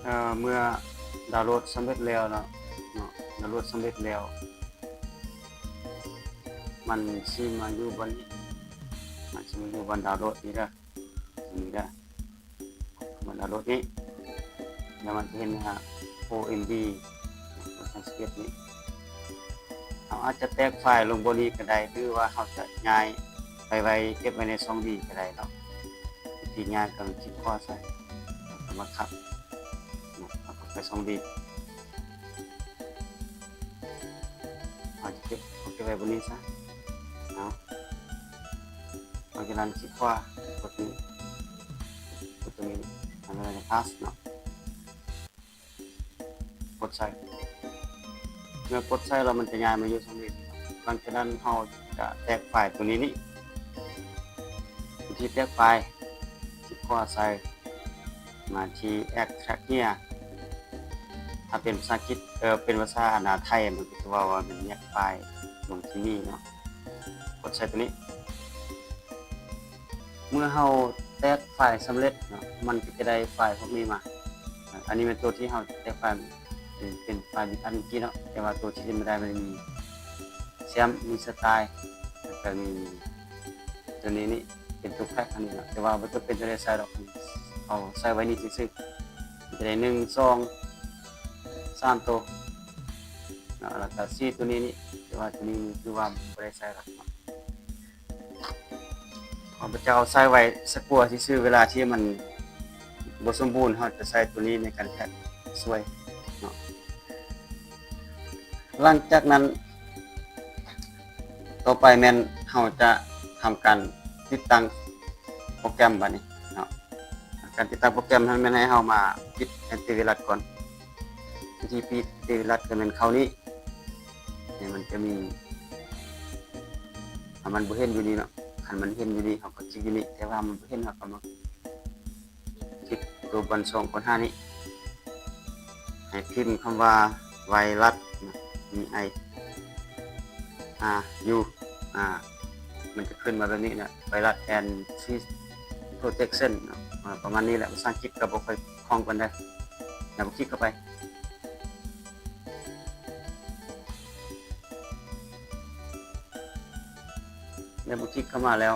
ເອີ ເມື່ອດາວໂຫຼດສຳເລັດແລ້ວເນາະ ເນາະ ດາວໂຫຼດສຳເລັດແລ້ວ ມັນຊິມາຢູ່ບ່ອນນີ້ ມັນຊິມາຢູ່ບ່ອນດາວໂຫຼດນີ້ເດີ ນີ້ເດີ ບ່ອນດາວໂຫຼດນີ້ ແລ້ວມັນຈະເຫັນ ໂຟເອັມບີ ພາສາອັງກິດນີ້ ເຮົາອາດຈະແຕກໄຟລ໌ລົງບ່ອນນີ້ກໍໄດ້ ຫຼືວ່າເຮົາຈະຍ້າຍໄປໄວ້ ເກັບໄວ້ໃນຊ່ອງດີກໍໄດ້ເນາະ. ວິທີຍ້າຍກໍຄລິກຂວາໃສ່ ແລ້ວກໍມາຂັບເນາະ ແລ້ວກໍໄປຊ່ອງດີ ເຮົາຈະເກັບ ເອົາເກັບໄວ້ບ່ອນນີ້ຊະເນາະ. ຫຼັງຈາກນັ້ນຄລິກຂວາ ກົດນີ້ ກົດຕົວນີ້ ແລ້ວກໍພາສເນາະ. ກົດໃສ່ ເມື່ອກົດໃສ່ແລ້ວມັນຈະຍ້າຍມາຢູ່ຊ່ອງນີ້. ຫຼັງຈາກນັ້ນເຮົາຈະແຕກໄຟລ໌ຕົວນີ້ນີ້ ວິທີແຕກໄຟລ໌ ຄລິກຂວາໃສ່ ມາທີ່ extract here ຖ້າເປັນພາສາອັງກິດ ເອີ ເປັນພາສາອັນນາໄທ ມັນກໍຈະເວົ້າວ່າແມ່ນແຍກໄຟລ໌ລົງທີ່ນີ້ເນາະ. ກົດໃສ່ຕົວນີ້ ເມື່ອເຮົາແຕກໄຟລ໌ສຳເລັດເນາະ ມັນກໍຈະໄດ້ໄຟລ໌ພວກນີ້ມາ. ອັນນີ້ແມ່ນຕົວທີ່ເຮົາແຕກໄຟລ໌ ເປັນ ເປັນໄຟລ໌ບິດອັນເມື່ອກີ້ເນາະ ແຕ່ວ່າຕົວທີ່ເຮັດມາໄດ້ມັນມີແຊມ ມີສະຕາຍ ແລ້ວກໍມີຕົວນີ້ນີ້ ເປັນຕົວແພັກອັນນີ້ເນາະ ແຕ່ວ່າບໍ່ຈຳເປັນຕ້ອງໄດ້ໃສ່ດອກ ເອົາໃສ່ໄວ້ນີ້ຊື່ໆ. ມັນຈະໄດ້ໜຶ່ງ ສອງ ສາມໂຕເນາະ ແລ້ວກໍສີ່ຕົວນີ້ນີ້ ແຕ່ວ່າຕົວນີ້ນີ້ຄືວ່າບໍ່ໄດ້ໃສ່ດອກເນາະ. ຂ້າພະເຈົ້າໃສ່ໄວ້ສະກົວຊື່ໆ ເວລາທີ່ມັນບໍ່ສົມບູນ ເຮົາຈະໃຊ້ຕົວນີ້ໃນການແພັກຊ່ວຍເນາະ. ຫຼັງຈາກນັ້ນ ຕໍ່ໄປແມ່ນເຮົາຈະທຳການຕິດຕັ້ງໂປຣແກຣມບາດນີ້ເນາະ. ການຕິດຕັ້ງໂປຣແກຣມນັ້ນແມ່ນໃຫ້ເຮົາມາປິດແອນຕີໄວຣັສກ່ອນ. ວິທີປິດແອນຕີໄວຣັສກໍແມ່ນເຂົ້ານີ້ ນີ້ມັນຈະມີ ຖ້າມັນບໍ່ເຫັນຢູ່ນີ້ເນາະ ຄັນມັນເຫັນຢູ່ນີ້ ເຮົາກໍຄລິກຢູ່ນີ້ ແຕ່ວ່າມັນບໍ່ເຫັນ ເຮົາກໍມາຄລິກຕົວບ່ອນສອງ ບ່ອນຫ້ານີ້ ໃຫ້ພິມຄຳວ່າໄວຣັສເນາະ V I R U ອ່າ ມັນຈະຂຶ້ນມາແບບນີ້ນະ Virus and Threat Protection ເນາະ ອ່າ ປະມານນີ້ແຫຼະ. ພາສາອັງກິດກໍບໍ່ຄ່ອຍຄ່ອງປານໃດ ແລ້ວກໍຄລິກເຂົ້າໄປ. ແລ້ວເມື່ອຄລິກເຂົ້າມາແລ້ວ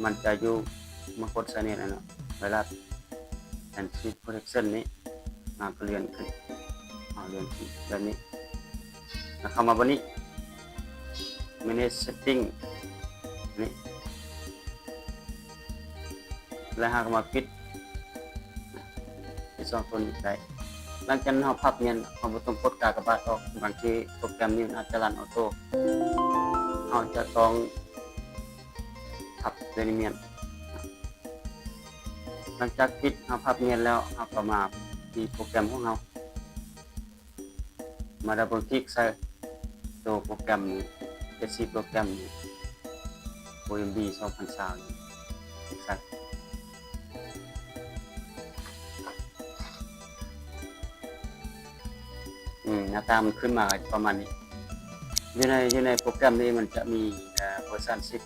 ມັນຈະຢູ່ ມາກົດໃສ່ນີ້ແຫຼະເນາະ Virus and Threat Protection ນີ້ ເຮົາກໍເລື່ອນຂຶ້ນ ເຮົາເລື່ອນຂຶ້ນແບບນີ້ ແລ້ວເຂົ້າມາບ່ອນນີ້ Manage Setting ນີ້ ແລ້ວເຮົາກໍມາປິດ ປິດຊ່ອງຕົວນີ້ໄດ້. ຫຼັງຈາກນັ້ນເຮົາພັບມ້ຽນ ເຮົາບໍ່ຕ້ອງກົດກາກະບາດອອກ ບາງທີໂປຣແກຣມນີ້ມັນອາດຈະລັນອໍໂຕ້ ເຮົາຈະຕ້ອງພັບຕົວນີ້ມ້ຽນ. ຫຼັງຈາກປິດ ເຮົາພັບມ້ຽນແລ້ວ ເຮົາກໍມາທີ່ໂປຣແກຣມຂອງເຮົາ ມາດັບເບິນຄລິກໃສ່ໂຕໂປຣແກຣມນີ້ ເຈັດສິບໂປຣແກຣມນີ້ ໂອເອັມບີ ສອງພັນຊາວນີ້ ຄລິກໃສ່ ອືມ ໜ້າຕາມັນຂຶ້ນມາປະມານນີ້. ຢູ່ໃນ ຢູ່ໃນໂປຣແກຣມນີ້ມັນຈະມີ ເອີ ເວີຊັນສິບ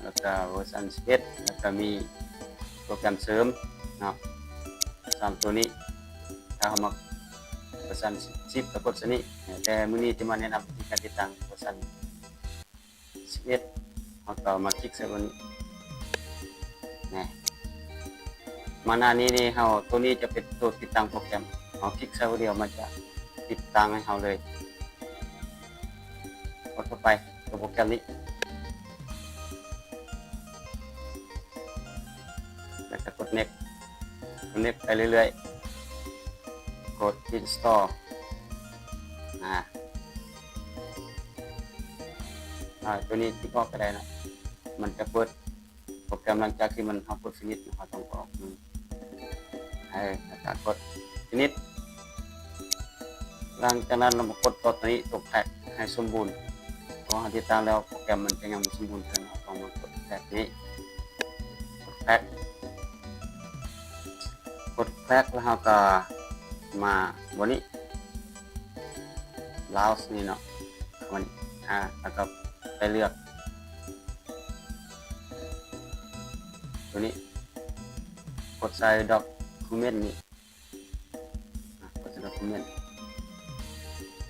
ແລ້ວກະເວີຊັນສິບເອັດ ແລ້ວກະມີໂປຣແກຣມເສີມເນາະ ສາມໂຕນີ້. ຖ້າເຮົາມັກເວີຊັນສິບ ກໍກົດໃສ່ນີ້ ແຕ່ມື້ນີ້ຈະມາແນະນຳວິທີການຕິດຕັ້ງເວີຊັນສິບເອັດ ເຮົາກໍມາຄລິກໃສ່ໂຕນີ້ ນີ້ ມາໜ້ານີ້ນີ້ ເຮົາ ໂຕນີ້ຈະເປັນໂຕຕິດຕັ້ງໂປຣແກຣມ ເຮົາຄລິກໃສ່ໂຕດຽວ ມັນຈະຕິດຕັ້ງໃຫ້ເຮົາເລີຍ. ກົດເຂົ້າໄປ ໂຕໂປຣແກຣມນີ້ ແລ້ວກໍກົດ next ກົດ next ໄປເລື້ອຍໆ ກົດ install ອາ ອາ ໂຕນີ້ຕິດອອກກໍໄດ້ເນາະ ມັນຈະເປີດ ໂປຣແກຣມ ຫຼັງຈາກທີ່ມັນ ເຮົາກົດ finish ເຮົາຕ້ອງອອກ ເອີ ແລ້ວກໍກົດ finish. ຫຼັງຈາກນັ້ນ ເຮົາມາກົດຕໍ່ໂຕນີ້ ຕົວ back ໃຫ້ສົມບູນ ເພາະເຮົາຕິດຕັ້ງແລ້ວ ໂປຣແກຣມມັນຈະຍັງບໍ່ສົມບູນເທື່ອ ເຮົາຕ້ອງມາກົດ back ນີ້ ກົດ back ກົດ back ແລ້ວເຮົາກໍມາບ່ອນນີ້ browse ນີ້ເນາະ ເຂົ້າມານີ້ ອາ ແລ້ວກໍໄປເລືອກ ຕົວນີ້ ກົດໃສ່ document ນີ້ ຄອມເມັນ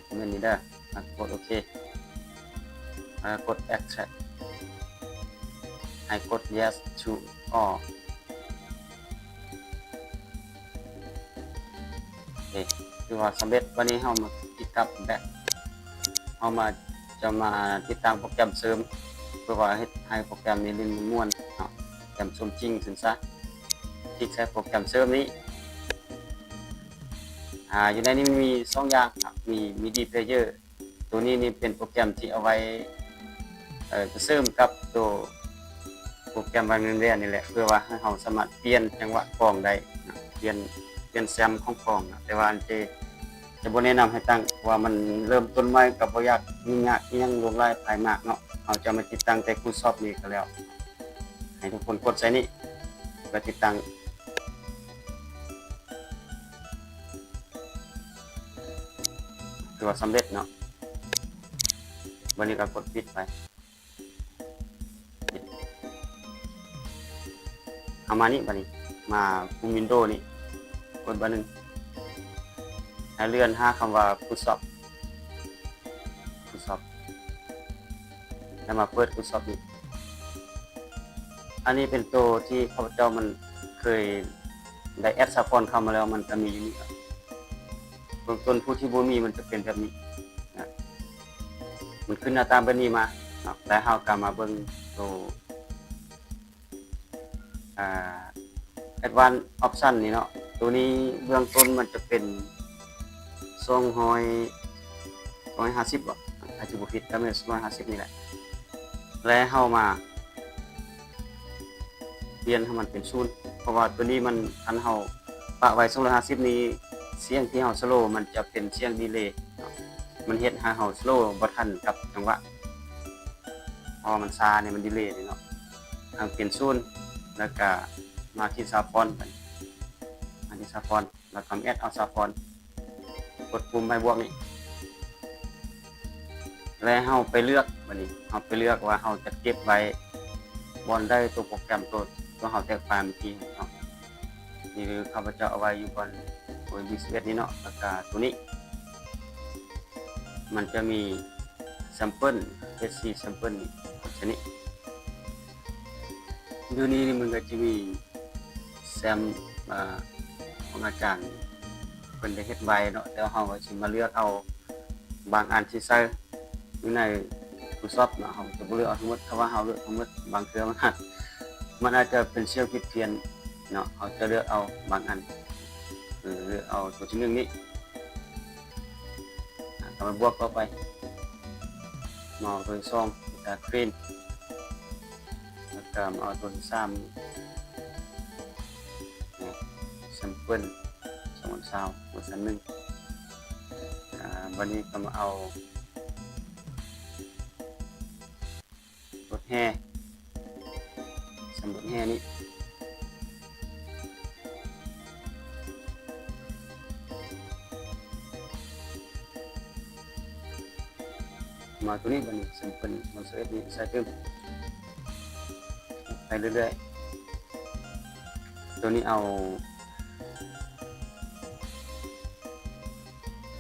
ຄອມເມັນນີ້ເດີ ແລ້ວກົດໂອເຄ ແລ້ວກົດ accept ໃຫ້ກົດ yes to all ໂອເຄ ຖືວ່າສຳເລັດ. ບັດນີ້ເຮົາມາຕິດຕັ້ງແບບ ເຮົາມາ ຈະມາຕິດຕັ້ງໂປຣແກຣມເສີມ ເພື່ອວ່າເຮັດໃຫ້ໂປຣແກຣມນີ້ຫຼິ້ນມ່ວນເນາະ ໂປຣແກຣມສົມຈິງຊັ້ນຊະ. ຄລິກໃສ່ໂປຣແກຣມເສີມນີ້ ອາ ຢູ່ໃນນີ້ມັນມີສອງຢ່າງເນາະ ມີ MIDI player ໂຕນີ້ນີ້ເປັນໂປຣແກຣມທີ່ເອົາໄວ້ ເອີ ເສີມກັບໂຕໂປຣແກຣມວາງແດນໆນີ້ແຫຼະ ເພື່ອວ່າໃຫ້ເຮົາສາມາດປ່ຽນຈັງຫວະກອງໄດ້ນະ ປ່ຽນ ປ່ຽນແຊມຂອງກອງນະ ແຕ່ວ່າອັນທີ່ ຈະບໍ່ແນະນຳໃຫ້ຕັ້ງ ເພາະວ່າມັນເລີ່ມຕົ້ນໃໝ່ ກໍບໍ່ຢາກຫຍຸ້ງຍາກອີ່ຫຍັງຫຼວງຫຼາຍພາຍມາກເນາະ. ເຮົາຈະມາຕິດຕັ້ງແຕ່ຄູຊອບນີ້ກໍແລ້ວ ໃຫ້ທຸກຄົນກົດໃສ່ນີ້ ແລ້ວຕິດຕັ້ງ ຖືວ່າສຳເລັດເນາະ. ບັດນີ້ກໍກົດປິດໄປ. ເອົາມານີ້ ບາດນີ້ມາປຸ່ມວິນໂດນີ້ ກົດບາດໜຶ່ງ ແລ້ວເລື່ອນຫາຄຳວ່າຄູຊອບ ຄູຊອບ ແລ້ວມາເປີດຄູຊອບນີ້. ອັນນີ້ເປັນໂຕທີ່ຂ້າພະເຈົ້າມັນເຄີຍໄດ້ແອັດສາຟອນເຂົ້າມາແລ້ວ ມັນຈະມີຢູ່ນີ້ ເບື້ອງຕົ້ນຜູ້ທີ່ບໍ່ມີມັນຈະເປັນແບບນີ້ນະ ມັນຂຶ້ນໜ້າຕ່າງແບບນີ້ມາເນາະ. ແລ້ວເຮົາກໍມາເບິ່ງໂຕ ອ່າ Advanced Option ນີ້ເນາະ. ໂຕນີ້ເບື້ອງຕົ້ນມັນຈະເປັນສອງຮ້ອຍ ສອງຮ້ອຍຫ້າສິບ ບໍ່ ຖ້າຈະບໍ່ຜິດ ກໍແມ່ນສອງຮ້ອຍຫ້າສິບນີ້ແຫຼະ. ແລ້ວເຮົາມາປ່ຽນໃຫ້ມັນເປັນສູນ ເພາະວ່າໂຕນີ້ມັນ ຄັນເຮົາປະໄວ້ສອງຮ້ອຍຫ້າສິບນີ້ ສຽງທີ່ເຮົາສະໂລມັນຈະເປັນສຽງດີເລເນາະ ມັນເຮັດໃຫ້ເຮົາສະໂລບໍ່ທັນກັບຈັງຫວະ ເພາະວ່າມັນຊ້ານີ້ ມັນດີເລເນາະ. ເຮົາປ່ຽນສູນ ແລ້ວກະມາທີ່ຊາວຟອນ ມາທີ່ຊາວຟອນ ແລ້ວກໍແອັດເອົາຊາວຟອນ ກົດປຸ່ມໃບບວກນີ້ ແລ້ວເຮົາໄປເລືອກ ບາດນີ້ເຮົາໄປເລືອກວ່າເຮົາຈະເກັບໄວ້ບ່ອນໃດ ໂຕໂປຣແກຣມໂຕ ໂຕເຮົາແທກໄຟລ໌ເມື່ອກີ້ເນາະ. ນີ້ຄືຂ້າພະເຈົ້າເອົາໄວ້ຢູ່ບ່ອນໂອເອັມບີສິບເອັດນີ້ເນາະ ແລ້ວກະໂຕນີ້ ມັນຈະມີ sample ເອັສຊີ sample ນີ້ ເຊັ່ນນີ້ ຢູ່ນີ້ມັນກໍຈະມີແຊມ ອ່າ ຂອງອາຈານເພິ່ນໄດ້ເຮັດໄວ້ເນາະ ແຕ່ວ່າເຮົາກໍຊິມາເລືອກເອົາບາງອັນທີ່ໃສ່ຢູ່ໃນຄູຊອບເນາະ ເຮົາຈະບໍ່ເລືອກເອົາທັງໝົດ. ຖ້າວ່າເຮົາເລືອກທັງໝົດ ບາງເທື່ອມັນອາດ ມັນອາດຈະເປັນສຽງຜິດພຽນເນາະ ເຮົາຈະເລືອກເອົາບາງອັນ ເອີ ເລືອກເອົາຕົວທີໜຶ່ງນີ້ ອ່າ ກະມາບວກຕໍ່ໄປ ມາເອົາຕົວທີສອງ ກະຄຣີນ ແລ້ວກະມາເອົາຕົວທີສາມ ແຊມເປິນ ສອງພັນຊາວ ເວີຊັນໜຶ່ງ ອ່າ ບາດນີ້ກະມາເອົາ ລົດແຫ່ ສຳລົດແຫ່ນີ້ ມາຕົວນີ້ ບາດນີ້ ແຊມເປິນ ສອງພັນຊາວເອັດນີ້ ໃສ່ຕື່ມ ໄປເລື້ອຍໆ ຕົວນີ້ເອົາ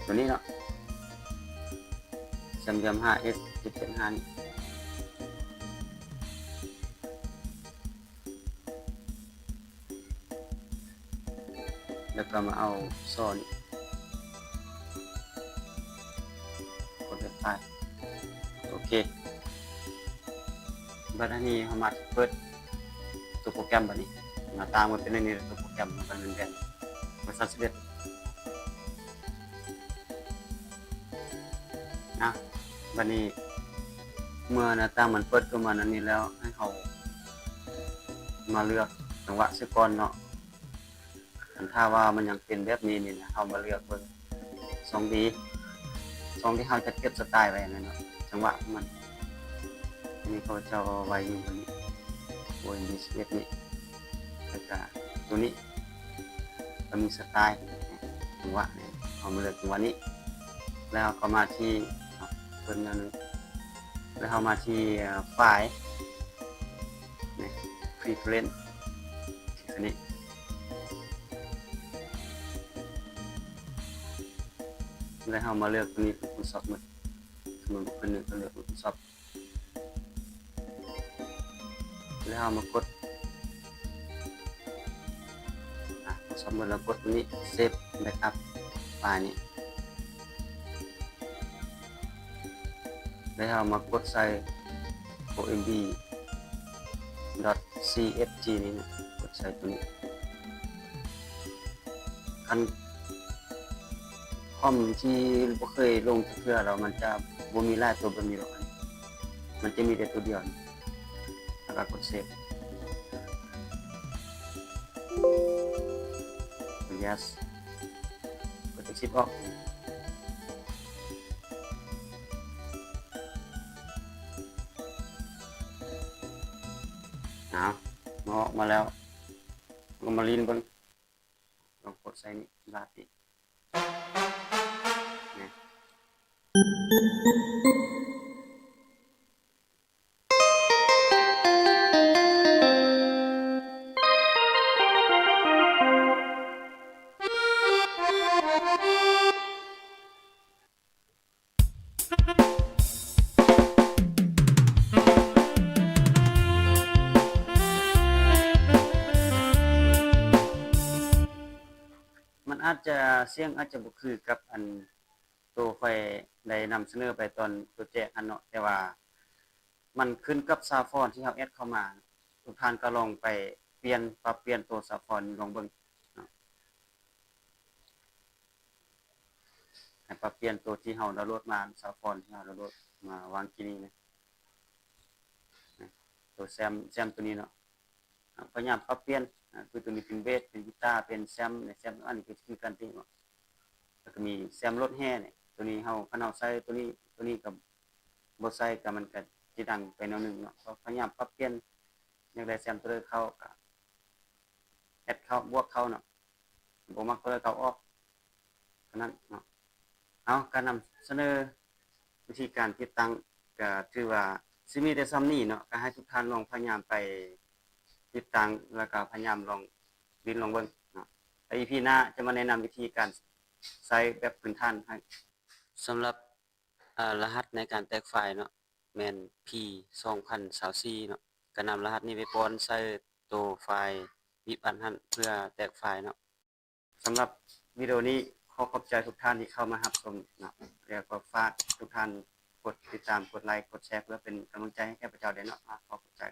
ຕົວນີ້ເນາະ ສາມຫຼ່ຽມຫ້າເອັສ ເຈັດເຈັດຫ້ານີ້ ແລ້ວກໍມາເອົາຊໍນີ້ ກົດແອັບພລາຍ ໂອເຄ. ບັດອັນນີ້ເຮົາມາເປີດຕົວໂປຣແກຣມ ບັດນີ້ໜ້າຕ່າງມັນເປັນແນວນີ້ ຕົວໂປຣແກຣມມັນກໍແມ່ນແບບ ເວີຊັນສິບເອັດ ນະ. ບັດນີ້ເມື່ອໜ້າຕ່າງມັນເປີດຂຶ້ນມາແນວນີ້ແລ້ວ ໃຫ້ເຮົາມາເລືອກຈັງຫວະໃສ່ກ່ອນເນາະ. ຄັນຖ້າວ່າມັນຍັງເປັນແບບນີ້ນີ້ນະ ເຮົາມາເລືອກເບິ່ງຊ່ອງດີ ຊ່ອງທີ່ເຮົາຈັດເກັບສະຕາຍໄວ້ຫັ້ນນະເນາະ ຈັງຫວະຂອງມັນ. ອັນນີ້ເຂົາເຈົ້າເອົາໄວ້ຢູ່ບ່ອນນີ້ ໂອເອັມບີສິບເອັດນີ້ ແລ້ວກະຕົວນີ້ກໍມີສະຕາຍ ຈັງຫວະນີ້ ເຮົາມາເລືອກຈັງຫວະນີ້ ແລ້ວເຮົາກໍມາທີ່ ເນາະ ເບິ່ງແນວນີ້ ແລ້ວເຮົາມາທີ່ ເອ່ອ ໄຟລ໌ ນີ້ ພຣີເຟີເຣັນ ຄລິກໃສ່ນີ້ ແລ້ວ ແລ້ວເຮົາມາເລືອກຕົວນີ້ເປັນ Photoshop ໝົດ. ສົມມຸດເພິ່ນເລືອກ ເລືອກ Photoshop ແລ້ວເຮົາມາກົດ ອາ Photoshop ໝົດແລ້ວກົດຕົວນີ້ Save Backup File ນີ້ ແລ້ວເຮົາມາກົດໃສ່ OMD.CFG ນີ້ນະ ກົດໃສ່ຕົວນີ້. ຄັນຄອມທີ່ບໍ່ເຄີຍລົງຈັກເທື່ອແລ້ວ ມັນຈະບໍ່ມີຫຼາຍຕົວແບບນີ້ດອກ ມັນຈະມີແຕ່ຕົວດຽວນີ້ ແລ້ວກໍກົດ Save Yes ກົດ Exit ອອກ. ເອົາ ເມື່ອອອກມາແລ້ວ ເຮົາກໍມາຫຼິ້ນເບິ່ງ ລອງກົດໃສ່ນີ້ບາດນີ້ ນະ. ມັນອາດຈະ ສຽງອາດຈະບໍ່ຄືກັບອັນໂຕຂ້ອຍໄດ້ນຳສະເໜີໄປຕອນໂຕແຈກຫັ້ນເນາະ, ແຕ່ວ່າມັນຂຶ້ນກັບ sound font ທີ່ເຮົາແອັດເຂົ້າມາ. ທຸກທ່ານກໍລອງໄປປ່ຽນ ປັບປ່ຽນໂຕ sound font ລອງເບິ່ງເນາະ. ໃຫ້ປັບປ່ຽນໂຕທີ່ເຮົາດາວໂຫຼດມາ ຊາວຟອນທີ່ເຮົາດາວໂຫຼດມາວາງກີ້ນີ້ນະ ໂຕແຊມ ແຊມໂຕນີ້ເນາະ ພະຍາຍາມປັບປ່ຽນ ຄືໂຕນີ້ເປັນເບສ ເປັນກີຕາ ເປັນແຊມ ແຊມ ອັນນີ້ກໍຄືກັນຕິເນາະ ແລ້ວກໍມີແຊມລົດແຫ່ນີ້ ໂຕນີ້ເຮົາ ຄັນເຮົາໃສ່ໂຕນີ້ ໂຕນີ້ກໍບໍ່ໃສ່ ກໍມັນກໍຊິດັງໄປແນວໜຶ່ງເນາະ ກໍພະຍາຍາມປັບປ່ຽນ ຢາກໄດ້ແຊມໂຕໃດເຂົ້າກໍແອັດເຂົ້າ ບວກເຂົ້າເນາະ. ບໍ່ມັກໂຕໃດກໍເອົາອອກ ເທົ່ານັ້ນເນາະ. ເອົາ ການນຳສະເໜີວິທີການຕິດຕັ້ງ ກໍຖືວ່າຊິມີແຕ່ສ່ຳນີ້ເນາະ, ກໍໃຫ້ທຸກທ່ານລອງພະຍາຍາມໄປຕິດຕັ້ງ ແລ້ວກໍພະຍາຍາມລອງຫຼິ້ນລອງເບິ່ງເນາະ. ແລ້ວອີພີໜ້າຈະມາແນະນຳວິທີການໃຊ້ແບບພື້ນຖານໃຫ້. ສຳລັບ ອາ ລະຫັດໃນການແຕກໄຟລ໌ເນາະ ແມ່ນ ພີ ສອງພັນຊາວສີ່ເນາະ, ກໍນຳລະຫັດນີ້ໄປປ້ອນໃສ່ໂຕໄຟລ໌ ບິບອັນຫັ້ນ ເພື່ອແຕກໄຟລ໌ເນາະ. ສຳລັບວິດີໂອນີ້ ຂໍຂອບໃຈທຸກທ່ານທີ່ເຂົ້າມາຮັບຊົມເນາະ ແລ້ວກໍຝາກທຸກທ່ານກົດຕິດຕາມ ກົດໄລ ກົດແຊ ເພື່ອເປັນກຳລັງໃຈໃຫ້ແກ່ພະເຈົ້າແດ່ເນາະ. ອາ ຂໍຂອບໃຈ.